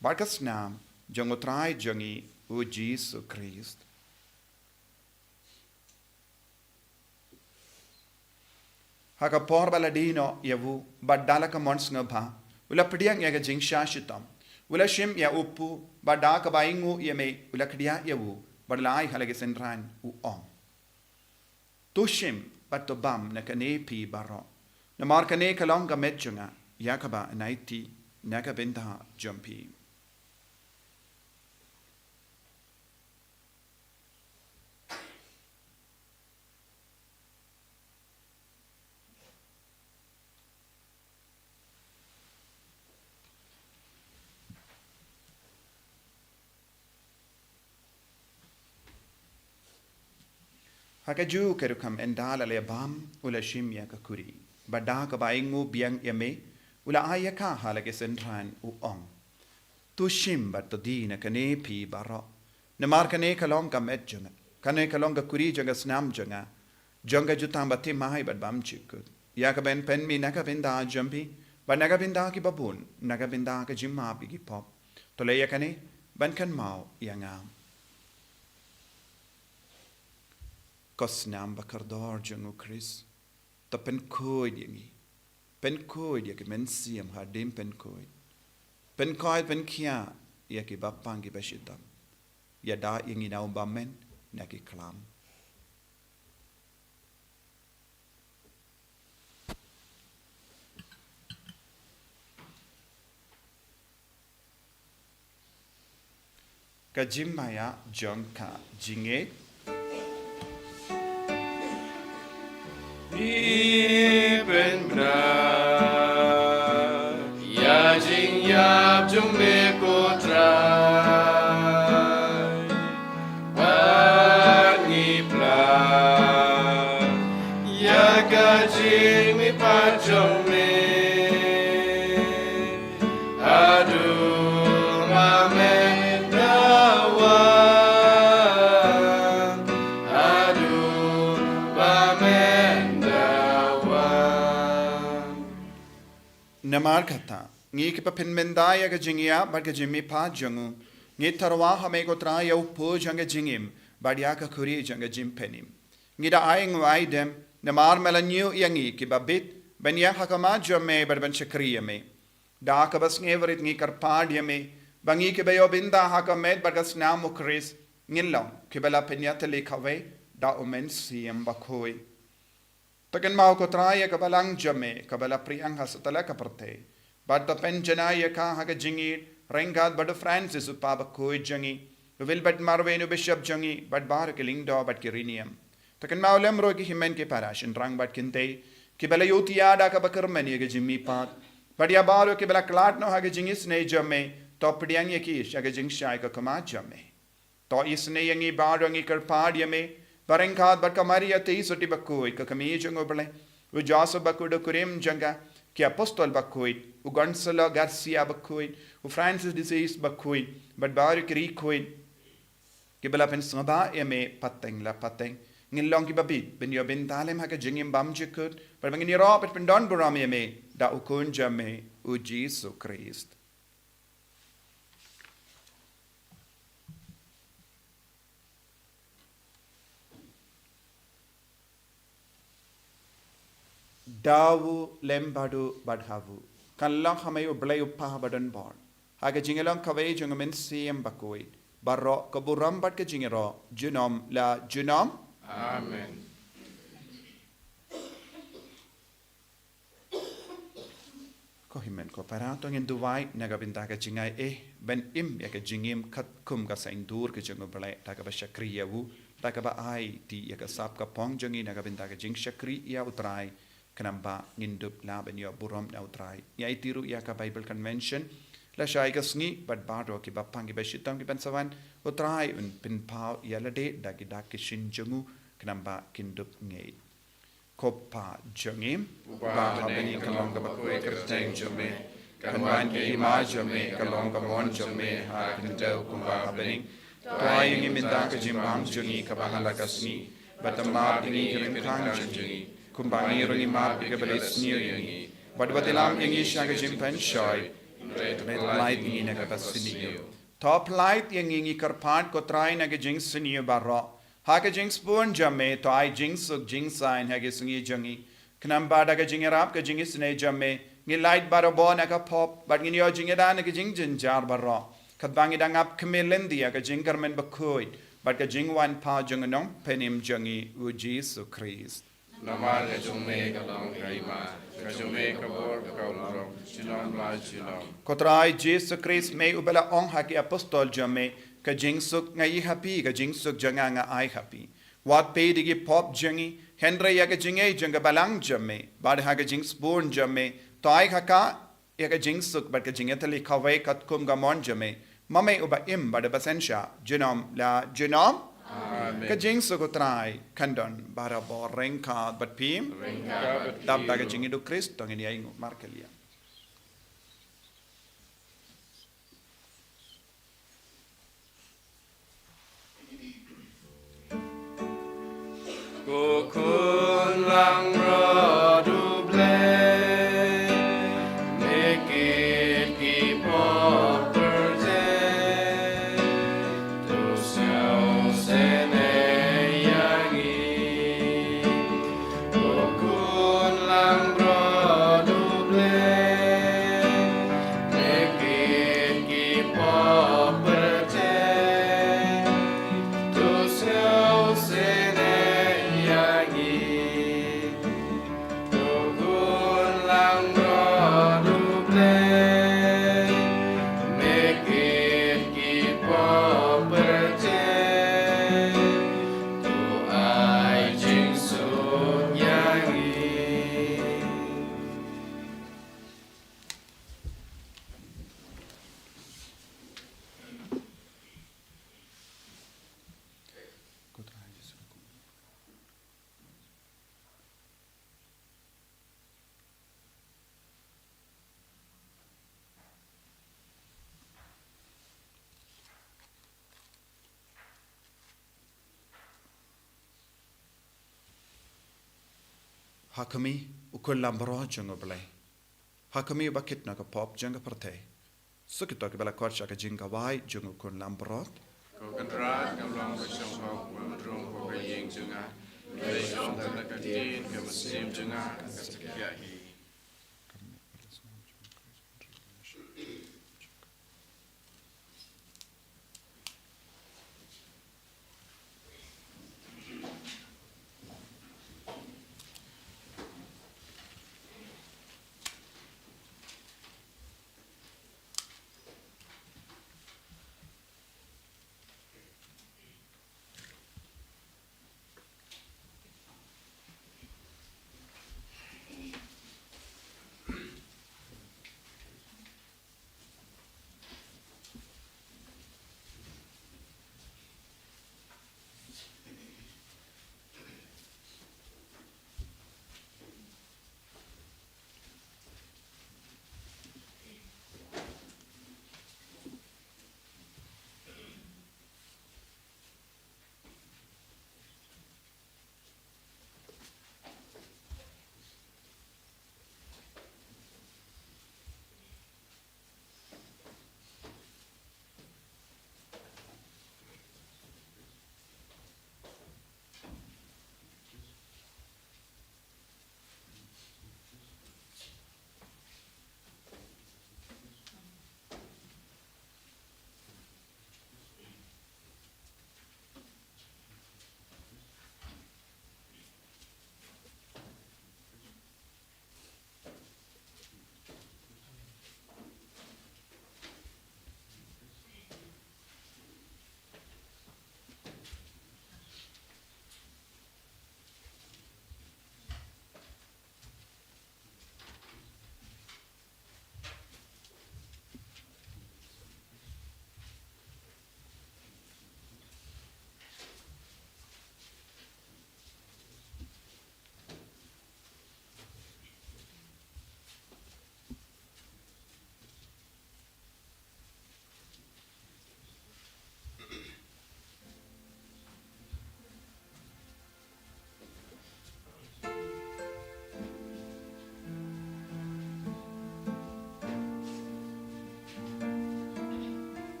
bad ka snam jong U Trai jong ngi U Jisu Khrist. Ha ka por ba la die noh ïa u, bad da la ka mon sngewbha, u la pdiang ïa ka jingshah shitom, u la shim ïa u kpu, bad da kaba ainguh ïa me, u la khdiah ïa u, bad u la ai ha la ki synran, u ong: To shim bad to bam na kane phi baroh, namar kane ka long ka met jong nga, ïa kaba yn aiti na ka bynta jong phi. Ha kajuh ka rukom, ynda la leh bam, u la shim ïa ka khuri, bad da kaba ainguh biang ïa me, u la ai ïa ka ha la ki synran, u ong: To shim bad to die na kane phi baroh, namar kane ka long ka met jong nga, kane ka long ka khuri jong ka snam jong nga, jong ka jutang bathymmai bad bymjukut, ïa kaba yn pynmih na ka bynta jong phi bad na ka bynta kiba bun, na ka bynta ka jingmap ïa ki pop. To leh ïa kane ban kynmaw ïa nga. Ka snam ba kordor jong u Khrist. To pynkhuid ïa ngi. Pynkhuid ïa ki mynsiem hadien pynkhuid. Pynkhuid pynkhiah ïa ki bapang ki bashitom. Ïada ïa ngi na u bymman na ki klam. Ka jingmaïa jong ka jingngeit. Ngi pynbna ïa jingïap jong me ko Trai. Bad ngi pla ïa ka jingmihpat jong me. Haduh ba men da wan, haduh ba men da wan. Namar kata, ngi kiba pynmynta ïa ka jingïap bad ka jingmihpat jong u, ngi tyrwa ha me ko Trai ïa u pud jong ka jingim bad ïa ka khuri jong ka jingpynim. Ngi da ai nguaidem, namar me la ñiew ïa ngi kiba bit ban ïeng ha khmat jong me bad ban shakri ïa me. Da kaba sngewrit ngi kyrpad ïa me ba ngi kiba ïoh bynta ha ka met bad ka snam u Khrist ngin long kiba la pynïatylli kawei da u Mynsiem Bakhuid. To kynmaw ko Trai ïa ka balang jong me kaba la pyrshang ha satlak ka pyrthei. Bad to pynjanai ïa ka ha ka jingïeit ryngkat bad u Francis u Papa bakhuid jong ngi, u Wilbert Marwei u Bishop jong ngi, bad baroh ki lyngdoh bad ki riewniam. To kynmaw lem ruh ki hynmen ki para shynrang bad kynthei kiba la ïohthiah da kaba kyrmen ïa ka jingmihpat. Bad ïa baroh kiba la khlad noh ha ka jingisynei jong me, to pdiang ïa ki sha ka jingshai ka khmat jong me. To isynei ïa ngi baroh, ngi kyrpad ïa me ba ryngkat bad ka Maria Theisotti bakhuid, ka kmie jong u Blei, u Joseph bakhuid, u kurim jong ka, ki apostol bakhuid, u Gonzalo Garcia bakhuid, u Francis de Sales bakhuid, bad baroh ki riewkhuid kiba la pynsngewbha ïa me pateng la pateng, ngin long kiba bit ban ïoh bynta lem ha ka jingim bymjukut, bad ba ngin ïaroh bad pyndonburom ïa me da u Khun jong me, u Jisu Khrist. Da u lem bad u bad ha u. Kan long ha me u Blei u Kpa badonbor, ha ka jinglong kawei jong u Mynsiem Bakhuid, baroh ka burom bad ka jingïaroh junom la junom. Amen. Ko hynmen ko para, to ngin duwai na ka bynta ka jingaiei ban im ïa ka jingim katkum ka saiñdur ka jong u Blei, da kaba shakri ïa u, da kaba aiti ïa ka sap ka phong jong ngi na ka bynta ka jingshakri ïa u Trai, khnang ba ngin dup lah ban ïoh burom na u Trai. Ngi aiti ruh ïa ka Bible Convention lashai ka sngi bad baroh ki bapang ki bashitom ki ban sa wan, u Trai un pynpaw ïa lade da ki dak ki shin jong u, khnang ba kin dup ngeit. Ko Kpa jong ngi uba ha bneng, ka long ka bakhuid ka kyrteng jong me, kan wan ka hima jong me, ka long ka mon jong me ha ka khyndew kumba ha bneng. To ai ïa ngi mynta ka jingbam jong ngi kaba ha la ka sngi, bad to map ïa ngi ki ryngkang jong ngi, kumba ngi ruh ngi map ïa kiba leit sniew ïa ngi, bad wat ïalam ïa ngi sha ka jingpynshoi, hynrei to pyllait ïa ngi na kaba sniew. To pyllait ïa ngi, ngi kyrpad ko Trai, na ka jingsniew baroh. Ha ka jingsbun jong me to ai jingsuk jingsaiñ ha ki sngi jong ngi, khnang ba da ka jingïarap ka jingisynei jong me ngin lait barabor na ka pop, bad ngin ïoh jingïada na ka jingjynjar baroh, katba ngi dang ap khmih lynti ïa ka jingkyrmen bakhuid bad ka jingwan pat jong u Nongpynim jong ngi, u Jisu Khrist. Namar ka jong me ka long ka hima, ka jong me ka bor, ka burom, junom la junom. Ko Trai Jisu Khrist, me uba la ong ha ki apostol jong me, ka jingsuk nga ïoh ha phi, ka jingsuk jong nga nga ai ha phi. Wat peit ïa ki pop jong ngi, hynrei ïa ka jingngeit jong ka balang jong me, bad ha ka jingsbun jong me to ai ha ka ïa ka jingsuk bad ka jingïatylli kawei katkum ka mon jong me, ma me uba im bad uba synshar junom la junom. Amen. Ka jingsuk u Trai kan don barabor ryngkat bad phi. Ryngkat bad phi. Dap da ka jingïeid u Khrist to ngin ïa ïnguh markylliang. Ko Khun langbrot U Blei, me kit ki pop pyrthei, to sngewsynei ïa ngi. Ha khmih, u khun lambrot jong U Blei. Ha khmih, uba kit na ka pop jong ka pyrthei. Sa kito kiba la khot sha ka jingkawei jong u khun lambrot. Ko Kynrad, ngam long ba shong hok, ngam rung ha ka ïing jong nga. Hynrei ong tang da ka ktien ka mynsiem jong nga, ka sa khiah hi.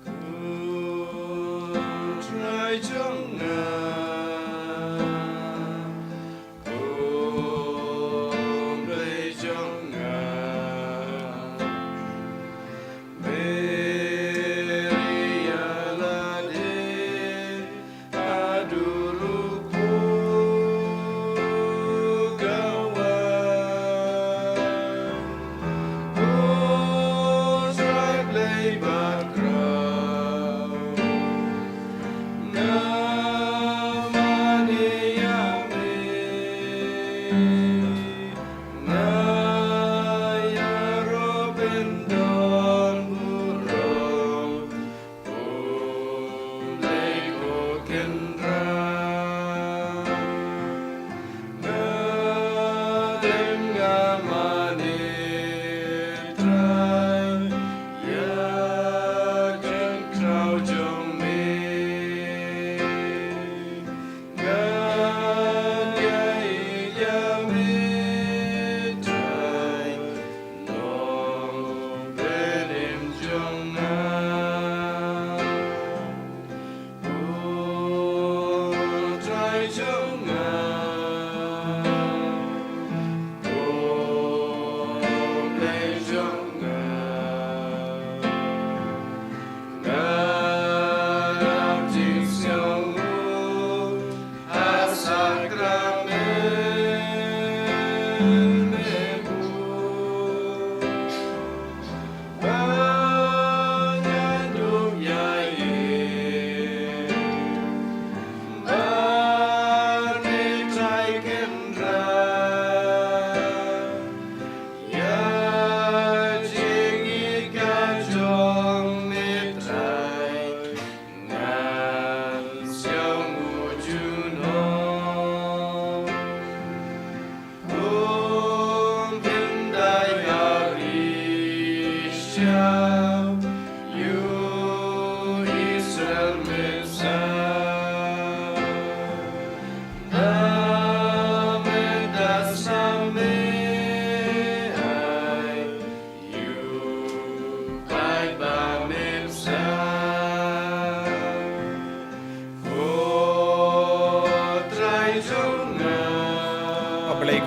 Ko Trai jong nga, ko Blei jong nga, me ïalade haduh lypa ka wan. Ko Trai Blei bakhraw, nga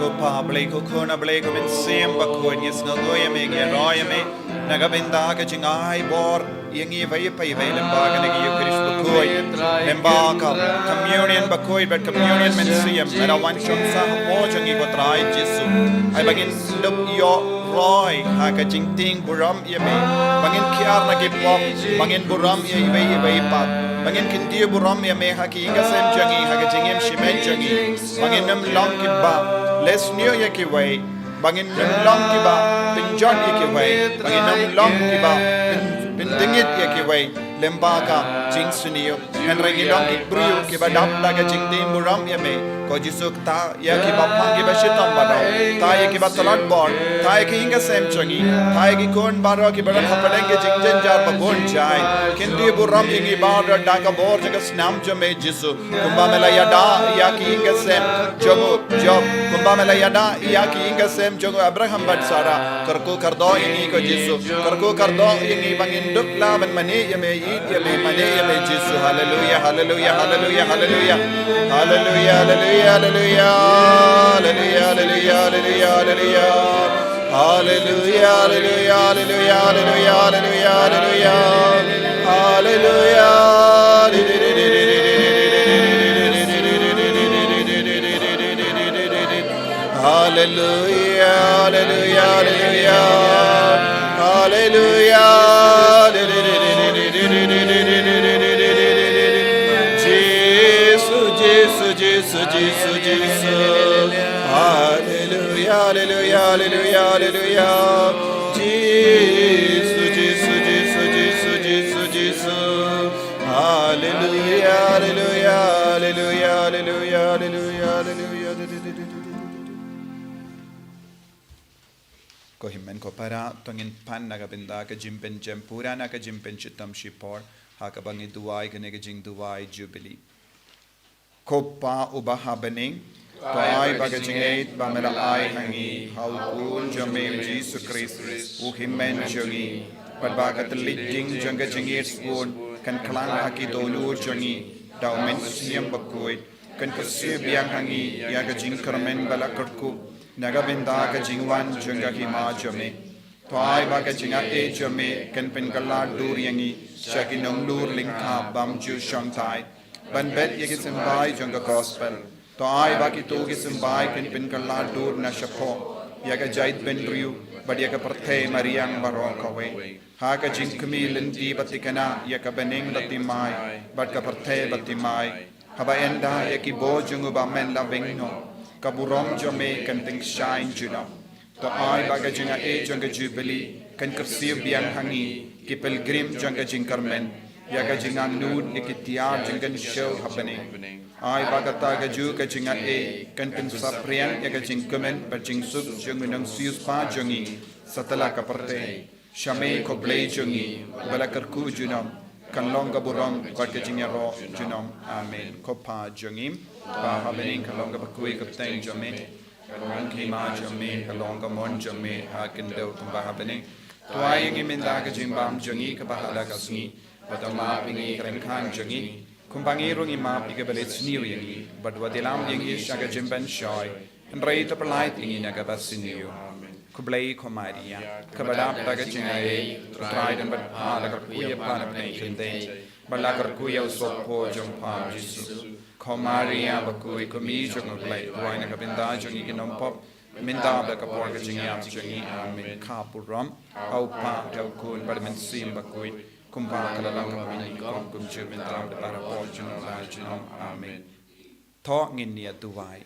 Ko Pa Blei, ko Khun Blei, ko Mynsiem Bakhuid, ngi sngewthuh ïa me, ngi ïaroh ïa me na ka bynta ka jingai bor ïa ngi iwei pa iwei lyngba kane ka Ïukharist bakhuid. Lyngba ka communion bakhuid bad communion mynsiem, me la wan shong sah hapoh jong ngi, ko Trai Jisu. Ai ba ngin dup ïoh roi ha ka jingtieng burom ïa me, ba ngin khiar na ki pop, ba ngin burom ïa iwei iwei pat, ba ngin kyntiew burom ïa me ha ki ïing ka sem jong ngi, ha ka jingim shimet jong ngi, ba ngin ym long kiba leh sniew ïa kiwei, ba ngin ym long kiba pynjot ïa kiwei, ba ngin ym long kiba pyn-, pyndngit ïa kiwei lyngba ka jingsniew. Hynrei ngin long ki briew kiba dap da ka jingtieng burom ïa me, ko Jisu. Tha ïa kiba pang, kiba shitom baroh, tha ïa kiba tlot bor, tha ïa ki ïing ka sem jong ngi, tha ïa ki khun baroh kiba don hapdeng ki jingjynjar babun jait. Kyntiew burom ïa ngi baroh da ka bor jong ka snam jong me, Jisu. Kumba me la ïada ïa ki ïing ka sem jong u Job, kumba me la ïada ïa ki ïing ka sem jong u Abraham bad Sarah, kyrkhu kyrdoh ïa ngi, ko Jisu. Kyrkhu kyrdoh ïa ngi ba ngin dup lah ban mane ïa me, ïeit ïa me, mane ïa me, Jisu. Haleluya, haleluya, haleluya, haleluya. Haleluya, haleluya, haleluya. Haleluya, haleluya, haleluya, haleluya. Haleluya, haleluya, haleluya, haleluya, haleluya, haleluya. Haleluya. Haleluya, haleluya, haleluya. Haleluya. Jisu, Jisu, Jisu, Jisu, Jisu. Haleluya, haleluya, haleluya, haleluya. Jisu, Jisu, Jisu, Jisu, Jisu, Jisu. Haleluya, haleluya, haleluya, haleluya, haleluya, haleluya. Ko hynmen ko para, to ngin pan na ka bynta ka jingpynjem pura na ka jingpynshitom shipor, ha kaba ngi duwai kane ka jingduwai Jubili. Ko Pa uba ha bneng, to ai ba ka jingngeit ba me la ai ha ngi ha u Khun jong me u Jisu Khrist, u hynmen jong ngi, bad ba ka tlot ding jong ka jingïeit sbun kan kylla ha ki dohnud jong ngi da u Mynsiem Bakhuid, kan kyrsiew biang ha ngi ïa ka jingkyrmen ba la kyrkhu na ka bynta ka jingwan jong ka hima jong me. To ai ba ka jingaiei jong me kan pynkylla dur ïa ngi sha ki nonglur lyngkha bymjukshong thait ban bet ïa ki symbai jong ka gospel. To ai ba kito ki symbai kan pynkylla dur na shapoh ïa ka jaitbynriew bad ïa ka pyrthei mariang baroh kawei, ha ka jingkhmih lynti ba thikna ïa ka bneng ba thymmai bad ka pyrthei ba thymmai. Haba ynda ïa ki bor jong u Bamon la weng noh, ka burom jong me kan tyngshaiñ junom. To ai ba ka jingaiei jong ka Jubili kan kyrsiew biang ha ngi ki pilgrim jong ka jingkyrmen ïa ka jingangnud ïa ki tiar jong ka mynsiem ha bneng. Ai ba kata kajuh ka jingaiei kan pynsaphriang ïa ka jingkmen bad jingsuk jong u nongsiewspah jong ngi satlak ka pyrthei. Sha me ko Blei jong ngi ba la kyrkhu junom, kan long ka burom bad ka jingïaroh junom. Amen. Ko Pa jong ngi ba ha bneng, kan long kaba khuid ka kyrteng jong me. Kan long ka hima jong me, kan long ka mon jong me ha khyndew kumba ha bneng. To ai ïa ngi mynta ka jingbam jong ngi kaba ha la ka sngi, bad to map ïa ngi ki ryngkang jong ngi, kumba ngi ruh ngi map ïa kiba leh sniew ïa ngi. Bad wat ïalam ïa ngi sha ka jingpynshoi, hynrei to pyllait ïa ngi na kaba sniew. Khublei ko Maria, kaba dap da ka jingaiei, u Trai u don bad pha. La kyrkhu ïa pha na pdeng ki kynthei, bad la kyrkhu ïa u sohpop jong pha u Jisu. Ko Maria bakhuid, ko Mei jong u Blei, duwai na ka bynta jong ngi ki nongpop, mynta bad ha ka por ka jingïap jong ngi. Amen. Ka burom ha u Pa, ha u Khun bad ha u Mynsiem Bakhuid, kumba ka la long kaba nyngkong, kumjuh mynta bad ha ka por junom la junom. Amen. To ngin ïa duwai.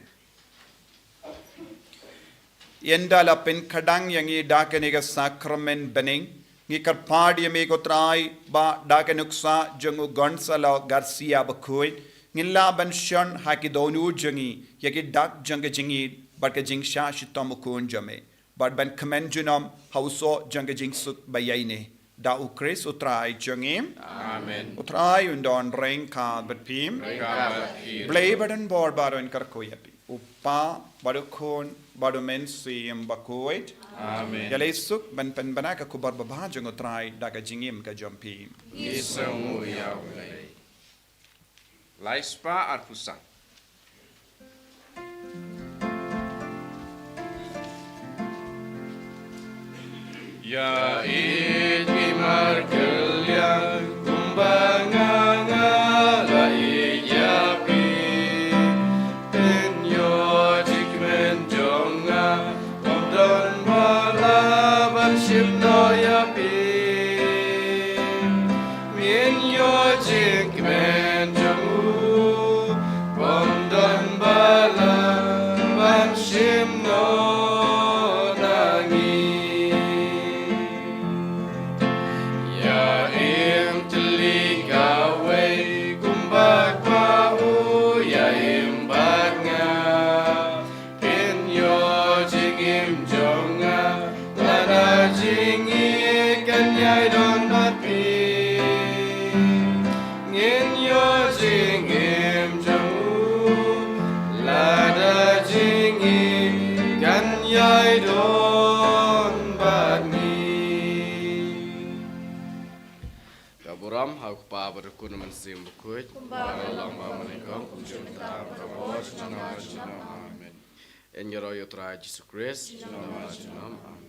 Ynda la pynkhadang ïa ngi da kane ka sakramen bneng, ngi kyrpad ïa me ko Trai ba da ka nuksa jong u Gonzalo Garcia bakhuid, ngin lah ban shon ha ki dohnud jong ngi ïa ki dak jong ka jingïeit bad ka jingshah shitom u Khun jong me, bad ban kmen junom ha u soh jong ka jingsuk ba ïaineh. Da u Khrist u Trai jong ngi. Amen. U Trai un don ryngkat bad phi. Ryngkat bad phi. Blei ba don bor baroh un kyrkhu ïa phi, u Pa bad u Khun bad u Mynsiem Bakhuid. Amen. Ïaleh suk ban pynbna ka khubor babha jong u Trai da ka jingim ka jong phi. Ngi sngewnguh ïa u Blei. Lai spah arphew san. Ïa ïeit phi markylliang kumba nga nga la ïeit ïa phi. Pynïoh jingkmen jong nga, ym don ba lah ban shim noh ïa phi. Pynïoh jingkmen jong u, ym don ba lah ban shim noh na ngi. Ïa im tylli kawei kumba kwah u ïa im bad nga. Pynïoh jingim jong nga, lada jingim kan ïai don bad phi. Ngin ïoh jingim jong u, lada jingim kan ïai don bad ngi. Ka burom ha u Kpa bad u Khun bad u Mynsiem Bakhuid. Kumba la long ba mynnyngkong, kumjuh mynta, ka bor junom junom. Amen. Yn ïaroh ïa u Trai Jisu Khrist. Junom junom. Amen.